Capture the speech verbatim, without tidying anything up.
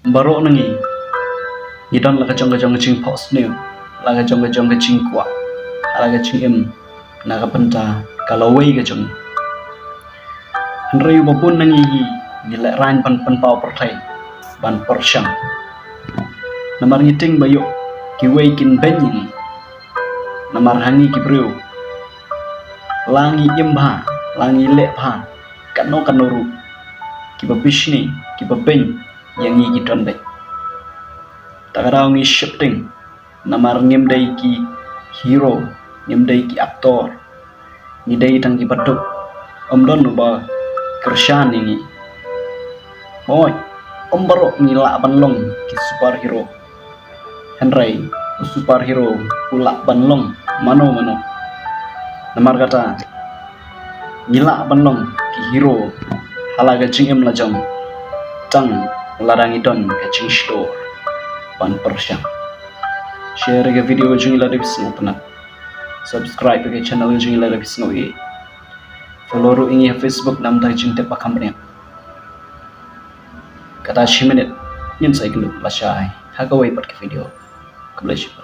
Baroh na ngi ngi don la ka jong ka jong ka jingphohsniew, la ka jong ka jong ka jingkwah, la ka jingim na ka bynta ka lawei ka jong ngi. Hynrei uba bun na ngi hi ngi lehraiñ ban pynpaw pyrthei ban pyrshang. Namar ngi tieng ba ïoh kiwei kin beiñ ïa ngi. Namar ha ngi ki briew la ngi im bha, la ngi leh bha, katno katno ruh kiba bishni, kiba beiñ ïa ngi ki don beit. Ta ka daw ngi sheptieng namar ngim dei ki hero, ngim dei ki actor, ngi dei tang kiba duk. Ym don uba kyrshan ïa ngi. Hooid, ym baroh ngi lah ban long ki superhero. Hynrei u superhero u lah ban long mano mano. Namar kata ngi lah ban long ki hero ha la ka jingim la jong tang lada ngi don ka jingshlur ban pyrshang. Share ïa ka video jong ngi lada phi sngewtynnat. Subscribe ïa ka channel jong ngi lada phi sngew ïeit. Follow ruh ïa ngi ha Facebook namar ka jingtip ba kham bniah. Kata shi minit ngin sa ïakynduh lashai ha kawei pat ka video. Khublei shibun.